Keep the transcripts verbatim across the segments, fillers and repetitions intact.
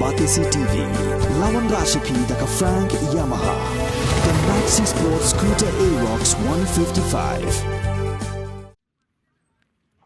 Batesi T V, la wanrah sha phi da ka Frank Yamaha. The Maxi Sport Scooter Aerox one fifty-five.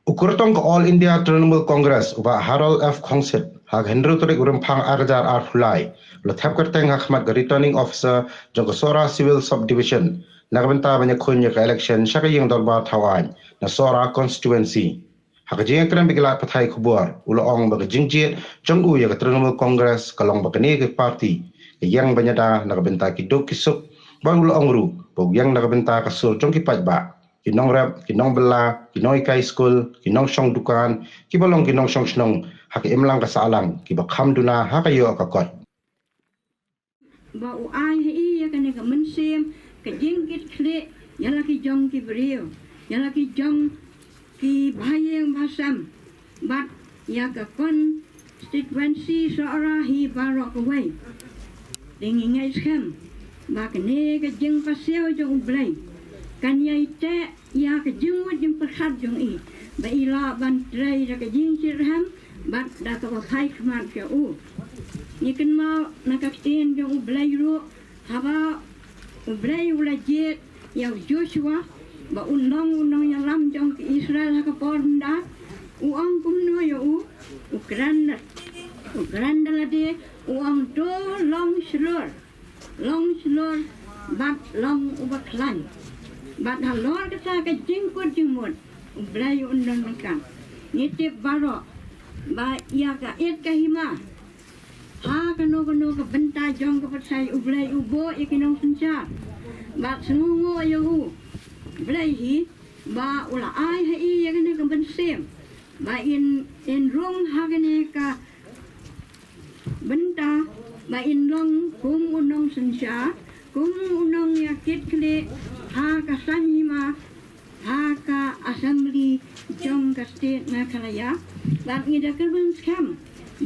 U kyrtong ka All India Trinamool Congress, u Bah Harold F Khongsit, ha ka hynriew tarik u Rymphang ar hajar arphew lai, u la thep kyrteng ha khmat ka Returning Officer jong ka Sohra Civil Subdivision, na ka bynta ban ïakhun ïa ka election sha ka ïing dorbar thaw aiñ na Sohra Constituency. Ha ka jingïakren bad ki lad pathai khubor, u la ong ba ka jingjied jong u ïa ka Trinamool Congress ka long ba kane ka party ka ïeng ban ïada na ka bynta ki duk ki suk, bad u la ong ruh ba u ïeng na ka bynta ka sur jong ki paidbah, ki nongrep, ki nongbylla, ki nonghikai skul, ki nongshong dukan, kiba long ki nongshong shnong ha ka imlang ka sahlang, kiba kham duna ha ka ïoh ka kot. Ba u ai ha i ïa kane ka mynsiem ka jingkitkhlieh ïa la ki jong ki briew, ïa la ki jong ki bahaïing bahasem, bad ïa ka constituency Sohra hi baroh kawei. Te ngi ngeit skhem ba kane ka jingpasiaw jong U Blei kan ïai teh ïa ka jingmut jingpyrkhat jong i, ba i lah ban trei da ka jingshitrhem bad da kaba phai khmat ïa u. Ngi kynmaw na ka ktien jong U Blei ruh, haba U Blei u la jied ïa u Joshua ba un long u nongïalam jong ki Israel ha ka por ynda, u ong kumno ïa u? U kren da, u kren da lade, u ong to long shlur, long shlur bad long uba khlaiñ. Bad halor kata ka jingkut jingmut, U Blei un don ryngkat. Ngi tip baroh ba ïa ka ïit ka hima ha kano kano ka bynta jong ka pyrthei U Blei u buh ïa ki nongsynshar. Bad sngewnguh ïa U Blei hi ba u la ai ha i ïa kane ka mynsiem ba in, in rung ha kane ka bynta, ba in long kum u nongsynshar, kum u nongïakitkhlieh ha ka saiñ hima, ha ka assembly jong ka state Meghalaya. Bad ngi da kyrmen skhem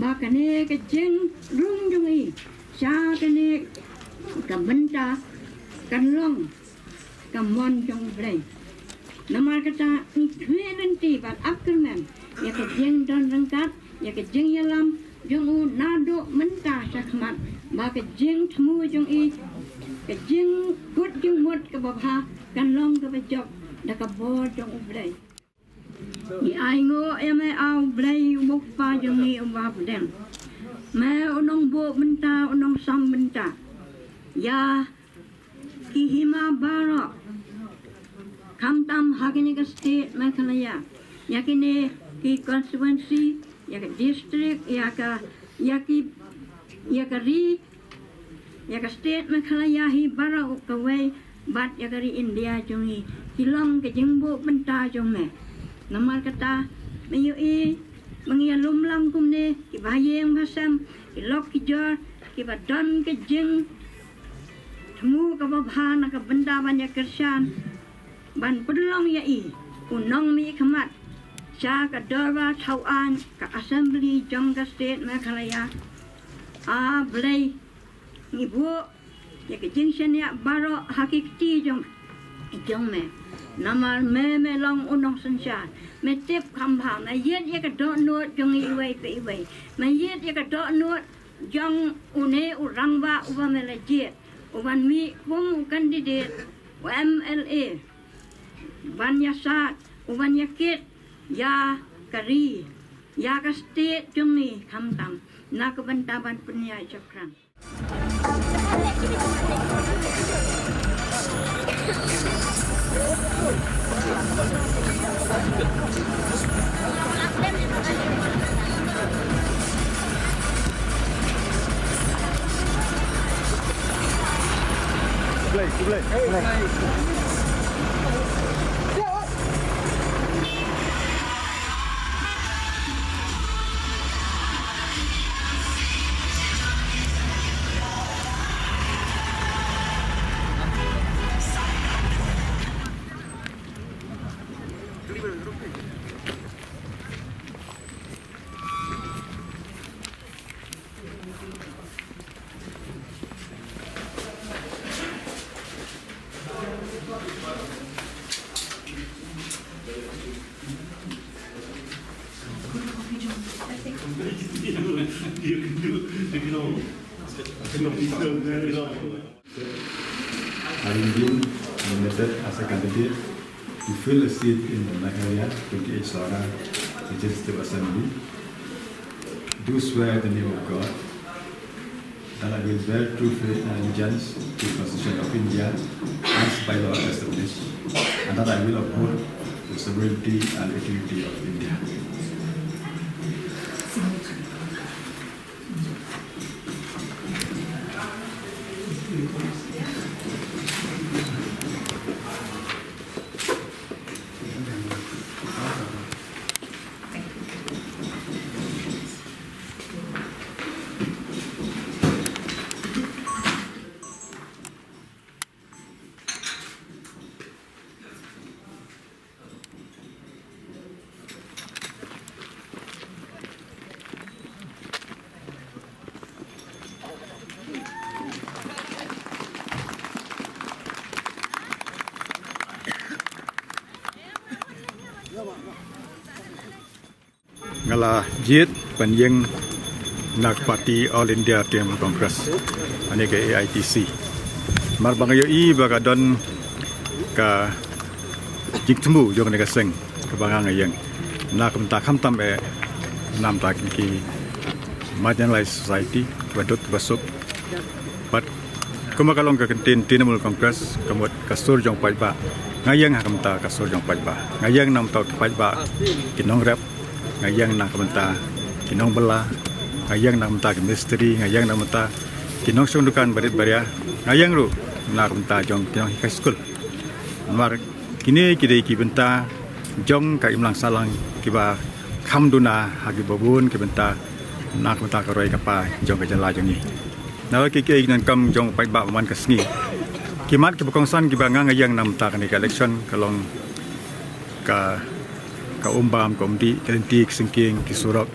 ba kane ka jingrung jong i sha kane ka bynta kan long ka mon jong U Blei. Namar kata ngi khmih lynti bad ap kyrmen ïa ka jingdon ryngkat, ïa ka jingïalam jong u naduh mynta sha khmat, ba ka jingthmu jong i, ka jingkut jingmut kaba bha kan long kaba jop da ka bor jong U Blei. Ngi ainguh ïa me, A U Blei, uba U Kpa jong ngi uba ha bneng. Me u nongbuh bynta, u nongsam bynta ïa ki hima baroh, khamtam ha kane ka state Meghalaya, ïa kine ki constituency, ïa ka district, ïa ka, ïa ki, ïa ka ri, ïa ka state Meghalaya hi baroh kawei, bad ïa ka ri India jong ngi, ki long ka jingbuh bynta jong me. Namar kata, me ïohi ba ngi ïalum lang kumne, ki bahaïing bahasem, ki lok ki jor, kiba don ka jingthmu kaba bha na ka bynta ban ïakyrshan, ban pynlong ïa i u nongmihkhmat sha ka dorbar thaw aiñ, ka assembly jong ka state Meghalaya. A Blei, ngi buh ïa ka jingshaniah baroh ha ki kti jong, jong me. Namar me, me long u nongsynshar. Me tip kham bha, me ïit ïa ka dohnud jong ngi iwei pa iwei. Me ïit ïa ka dohnud jong une u rangbah uba me la jied, uban mih kum u candidate u M L A, ban ïasaid, uban ïakit ïa ka ri, ïa ka state jong ngi khamtam, na ka bynta ban pynïaid shaphrang. Having been nominated as a candidate to fill a seat in the Meghalaya twenty-eight Sohra Legislative Assembly, do swear in the name of God that I will bear true faith and allegiance to the Constitution of India as by law established, and that I will uphold the sovereignty and integrity of India. Nga la jied ban ïeng na ka party All India Trinamool Congress, lane ka A I T C. Namar ba nga ïohi ba ka don ka jingthmu jong kane ka seng kaba nga nga ïeng na ka bynta khamtam eh na ka bynta ki marginalized society, kiba duk kiba suk. Bad kumba ka long ka kyntien Trinamool Congress, ka mut ka sur jong paidbah. Nga ïeng ha ka bynta ka sur jong paidbah. Nga ïeng na ka bynta ki paidbah, ki nongrep. Nga ïeng na ka bynta ki nongbylla. Nga ïeng na ka bynta ki mistri. Nga ïeng na ka bynta ki nongshong dukan barit baria. Nga ïeng ruh na ka bynta jong ki nonghikai skul. Namar kine ki dei ki bynta jong ka imlang sahlang kiba kham duna ha kiba bun ki bynta na ka bynta ka roi ka par jong ka jylla jong ngi. Na ki, ki, ki donkam jong paidbah man ka sngi. Ki mat kiba kongsan kiba nga nga ïeng na ka bynta kane ka election ka long ka, ka um bam, ka um dih, ka lynti, ka syngkien, ki surok.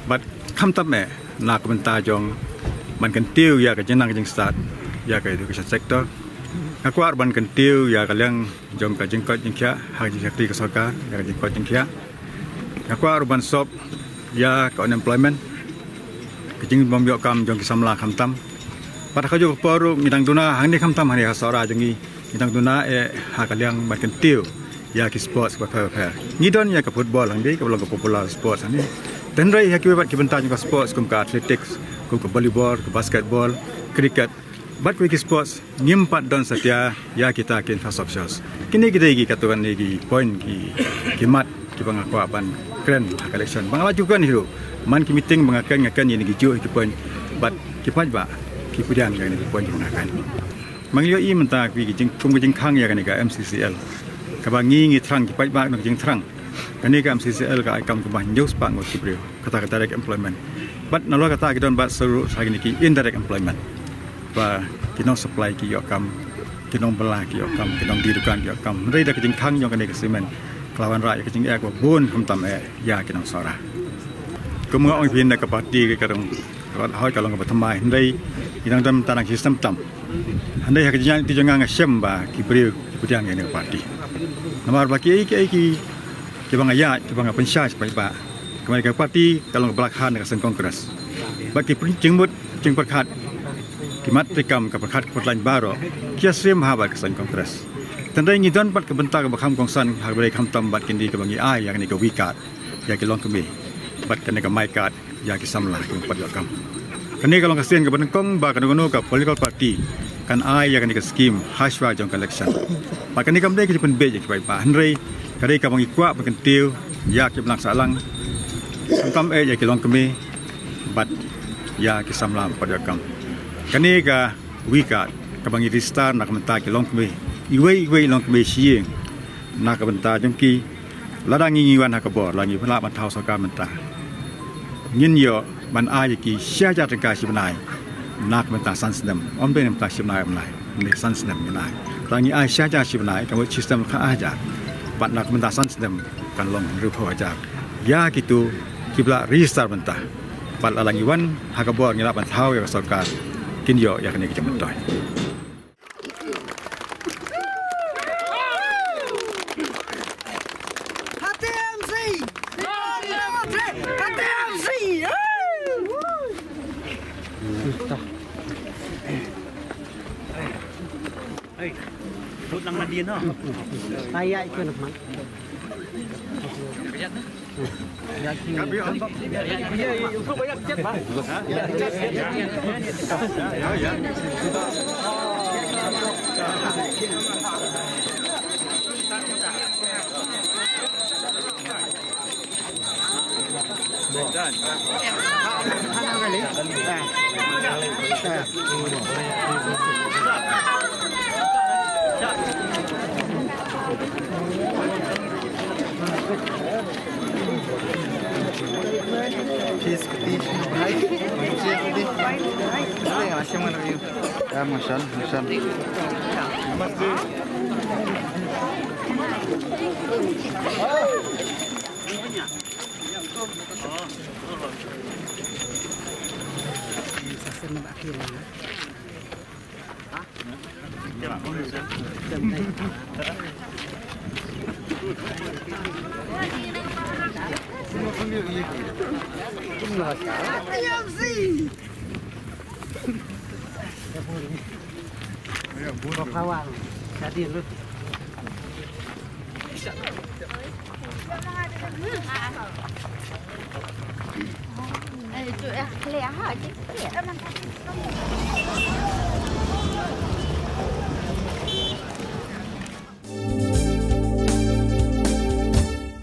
Bad khamtam eh na ka bynta jong ban kyntiew ïa ka jingnang jingstad ïa ka education sector. Nga kwah ban kyntiew ïa ka liang jong ka jingkoit jingkhiah ha ka jingshakri ka sorkar, ïa ka jingkoit jingkhiah. Nga kwah ruh ban sop ïa ka unemployment, ka jingbym ïoh kam jong ki samla khamtam. Bad ha kajuh ka por ruh ngi dang duna hangne khamtam hangne ha Sohra jong ngi, ngi dang duna eh ha ka liang ban kyntiew ïa ki sports bapher bapher. Ngi don ïa ka football hangne kaba long ka popular sports hangne. Hynrei ha kiwei pat ki bynta jong ka sports kum ka athletics, kum ka volleyball, ka basketball, cricket, bad kiwei ki sports ngim pat don satia ïa kita ki infrastructures. Kine ki dei ki katto katne ki point ki, ki mat kiba nga kwah ban kren ha ka election. Ba nga la ju kren hi ruh man ki meeting ba nga kren, nga kren ïa kine kijuh ki point. Bad ki paidbah ki pdiang ïa kine ki point ba nga kren. Ba ngi ïohi mynta ki jing, kum ka jingkhang ïa kane ka M C C L. Kaba ngi ngi thrang, ki paidbah ngi jingthrang. Kane ka M C C L ka ai kam kumba hynñiew spah ngut ki briew. Kata ka direct employment. Bad nalor kata ki don bad sa ruh sa kine ki indirect employment. Ba ki nong supply ki ïoh kam, ki nong bylla ki ïoh kam, ki nong die dukan ki ïoh kam. Hynrei da ka jingkhang jong kane ka cement ka la wanrah ïa ka jingeh kaba bun khamtam eh ïa ki nong Sohra. Kum nga ong phin da ka party ka dang, hoi ka long kaba thymmai, hynrei ngi dang don tang ki system tam. Hynrei ha ka jingïaid lynti jong nga nga shem ba ki briew ki pdiang ïa kane ka party. Namar ba kiei kiei ki, kiba nga ïaid, kiba nga pynshai sha paidbah, ka mut ka party ka long kaba la khan da ka seng Congress. Bad ki jingmut jingpyrkhat, ki mat treikam, ka pyrkhat ka pyrlain baroh ki ïasyriem ha bad ka seng Congress. Tang dei ngi don bad ka bynta kaba kham kongsan ha kaba dei khamtam bad kine kiba ngi ai ïa kane ka V card ïa ki longkmie bad kane ka My card ïa ki samla kiba ym pat ïoh kam. Kane ka long ka sien kaba nyngkong ba kano kano ka political party kan ai ïa kane ka scheme ha shuwa jong ka election. Bad kane kam dei ka jingpynbeit ïa ki paidbah, hynrei ka dei kaba ngi kwah ban kyntiew ïa ki imlang sahlang, khamtam eh ïa ki longkmie bad ïa ki samla ba ym pat ïoh kam. Kane ka V card kaba ngi register na ka bynta ki longkmie, iwei iwei i longkmie shi ïing, na ka bynta jong ki. Lada ngi ngi wan ha ka bor, la ngi lah ban thaw sorkar mynta, ngin ïoh ban ai ïa ki shi hajar tyngka shi bnai na ka bynta san snem. Ym dei na ka bynta shi bnai, bnai, na ka bynta san snem ngin ai. Lada ngi ai shi hajar shi bnai, ka mut shi snem khatwei hajar. Bad na ka bynta san snem kan long hynriewphew hajar ïa kito kiba la register mynta. Bad lada ngi wan ha ka bor ngi lah ban thaw ïa ka sorkar, kin ïoh ïa kane ka jingmyntoi. Ayah itu nak. Ya, mashallah, mashallah.